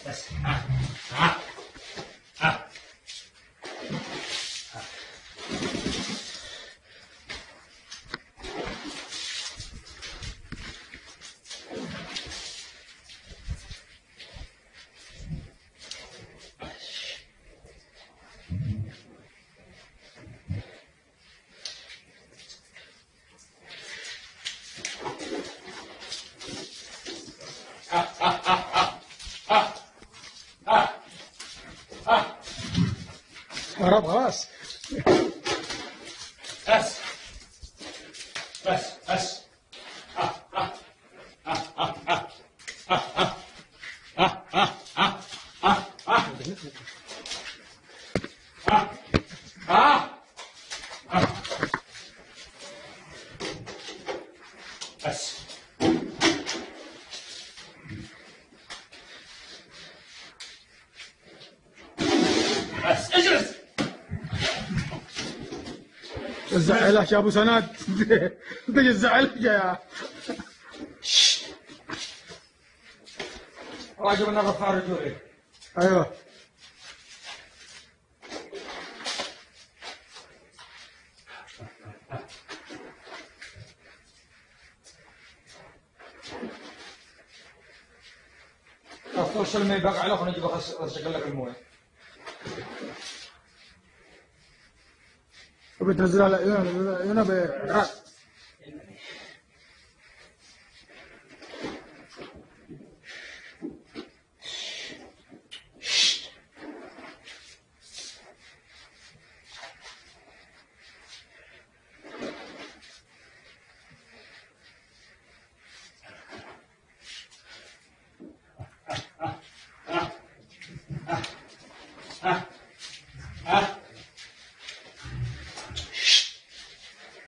بس بس. ها ها ها. هرب خلاص. بس بس بس. بس. بس اجلس. زعلك يا ابو سند. انت زعلك يا راجل نظف رجولي. ايوه توصل الماء باقي على ونجيب ارشق لك المويه. وبتنزلها لعيونها بعراق. ها.